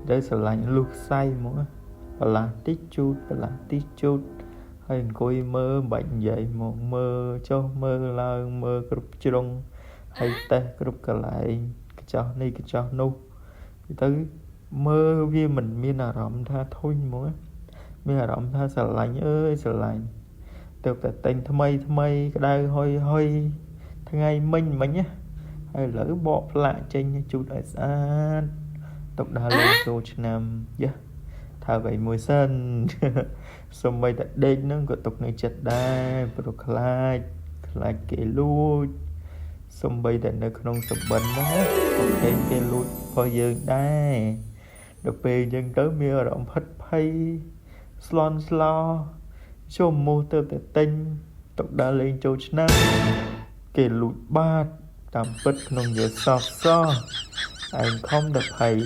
ទៅស្រឡាញ់លុះសៃហ្មង បន្លាស់តិចជូត បន្លាស់តិចជូត ហើយអង្គុយមើលមិនបាច់និយាយមក មើលចុះមើលឡើង មើលគ្រប់ជ្រុង ហើយតេស្តគ្រប់កន្លែង កញ្ចោះនេះកញ្ចោះនោះទៅ មើលវាមិនមានអារម្មណ៍ថាធុញហ្មង មានអារម្មណ៍ថាស្រឡាញ់អើយស្រឡាញ់ ទៅតែទិញថ្មីថ្មីក្តៅហុយហុយថ្ងៃមិញមិញណា ហើយឥឡូវបកផ្លាកចេញជូតឲ្យស្អាតទុកដើរលេងចូលឆ្នាំយ៉ាថាអ្វីមួយសិន សូម្បីតែដេកនឹងក៏ទុកនៅចិត្តដែរ ព្រោះខ្លាចខ្លាចគេលួច សំបីតែនៅក្នុងសុបិនហ្នឹងក៏ឃើញគេលួចរបស់យើងដែរ ដល់ពេលអញ្ចឹងទៅមានអារម្មណ៍ភិតភ័យស្លន់ស្លោ ជុំមោះទៅតែទិញទុកដើរលេងចូលឆ្នាំគេលួចបាត តាមពិតក្នុងនិយាយសោះសោះឯងខំតែភ័យ